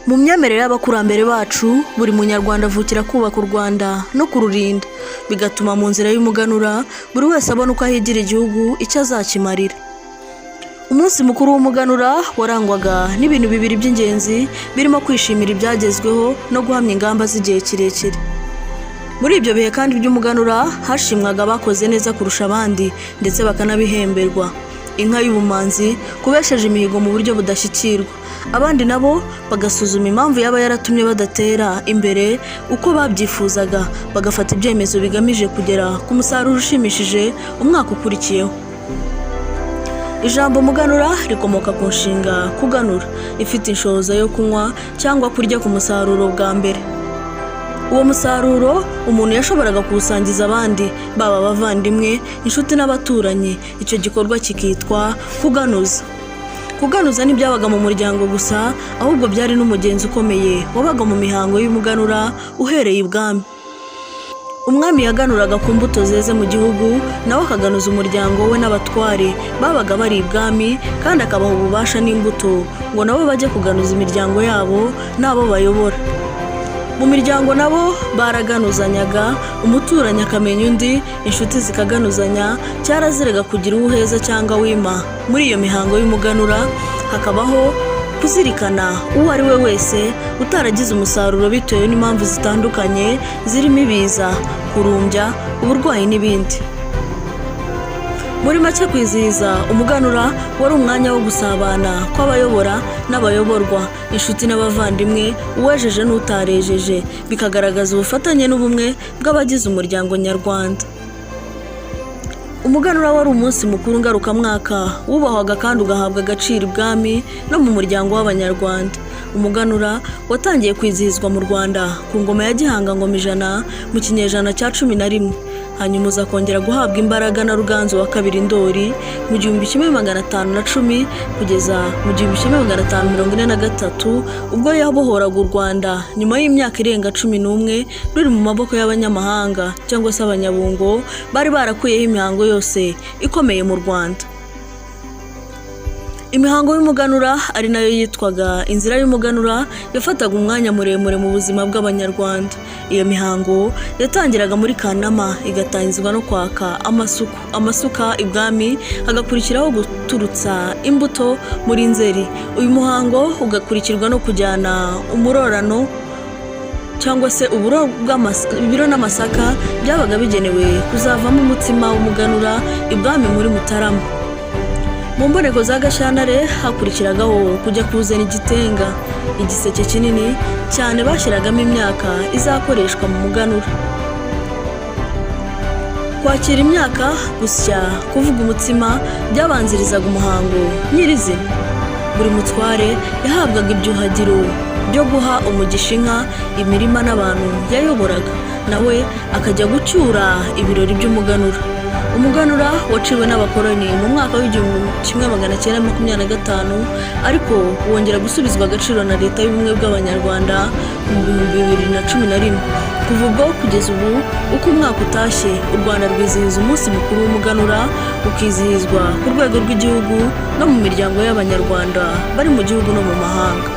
Mu myemerere y'abakurambere bacu, buri Munyarwanda avukira kubaka u Rwanda no kururinda, bigatuma mu nzira y'umuganura buri wese abona uko ahigira igihugu icyo azakimarira. Umunsi mukuru w'umuganura warangwaga n'ibintu bibiri by'ingenzi birimo kwishimira ibyagezweho no guhamya ingamba z'igihe kirekire. Muri ibyo bihe kandi by'umuganura hashimwaga abakoze neza kurusha abandi ndetse bakanabihemberwa. Inka y'ubumanzi kubesheje imihigo mu buryo budashyikirwa, abandi nabo bagasuzuma impamvu yaba yaratumye badatera imbere uko babyifuzaga, bagafata ibyemezo bigamije kugera ku musaruro ushimishije umwaka ukurikiyeho. Ijambo umuganura rikomoka ku nshinga kuganura, ifite inshoza yo kunywa cyangwa kurya ku musaruro bwa mbere. Uwo musaruro umuntu yashoboraga kuwusangiza abandi, baba abavandimwe, inshuti n'abaturanyi, icyo gikorwa kikitwa kuganuza. Kuganuza ntibyabaga mu muryango gusa, ahubwo byari n'umugenzo ukomeye wabaga mu mihango y'umuganura uhereye ibwami. Umwami yaganuraga ku mbuto zeze mu gihugu, nawe akaganuza umuryango we n'abatware babaga bari ibwami, kandi akabaha ububasha n'imbuto ngo nabo bajye kuganuza imiryango yabo n'abo bayobora. Mu miryango nabo baraganuzanyaga, umuturanyi akamenya undi, inshuti zikaganuzanya, cyaraziraga kugira uwo uheza cyangwa wima. Muri iyo mihango y'umuganura hakabaho kuzirikana uwo ari we wese utaragize umusaruro bitewe n'impamvu zitandukanye zirimo ibiza, kurumbya, uburwayi n'ibindi. Muri make, kwizihiza umuganura wari umwanya wo gusabana kw'abayobora n'abayoborwa, inshuti n'abavandimwe, uwejeje n'utarejeje, bikagaragaza ubufatanye n'ubumwe bw'abagize umuryango nyarwanda. Umuganura wari umunsi mukuru ngarukamwaka wubahwaga kandi ugahabwa agaciro ibwami no mu muryango w'Abanyarwanda. Umuganura watangiye kwizihizwa mu Rwanda ku ngoma ya Gihanga Ngoma Ijana mu kinyejana cya 11, hanyuma uza kongera guhabwa imbaraga na Ruganzu wa kabiri Ndori mu 1510 kugeza mu 1543, ubwo yabohoraga u Rwanda nyuma y'imyaka irenga 11 ruri mu maboko y'abanyamahanga cyangwa se Abanyabungo bari barakuyeho imihango yose ikomeye mu Rwanda. Imihango y'umuganura, ari nayo yitwaga inzira y'umuganura, yafataga umwanya muremure mu buzima bw'Abanyarwanda. Iyo mihango yatangiraga muri Kanama, igatangizwa no kwaka amasuka ibwami, hagakurikiraho guturutsa imbuto muri Nzeri. Uyu muhango ugakurikirwa no kujyana umurorano cyangwa se uburo ibiro n'amasaka byabaga bigenewe kuzavamo umutsima w'umuganura ibwami muri Mutarama. Mu mboneko za Gashyantare hakurikiragaho kujya kuzana igitenga, igiseke kinini cyane bashyiragamo imyaka izakoreshwa mu muganura. Kwakira imyaka, gusya, kuvuga umutsima byabanzirizaga umuhango nyirizina. Buri mutware yahabwaga ibyuhagiro byo guha umugisha inka, imirima n'abantu yayoboraga, nawe akajya gucyura ibirori by'umuganura. Umuganura waciwe n'abakoloni mu mwaka w'1925, ariko wongera gusubizwa agaciro na Leta y'Ubumwe bw'Abanyarwanda mu 2011. Kuva ubwo kugeza ubu, uko umwaka utashye u Rwanda rwizihiza umunsi mukuru w'umuganura, ukizihizwa ku rwego rw'igihugu no mu miryango y'Abanyarwanda bari mu gihugu no mu mahanga.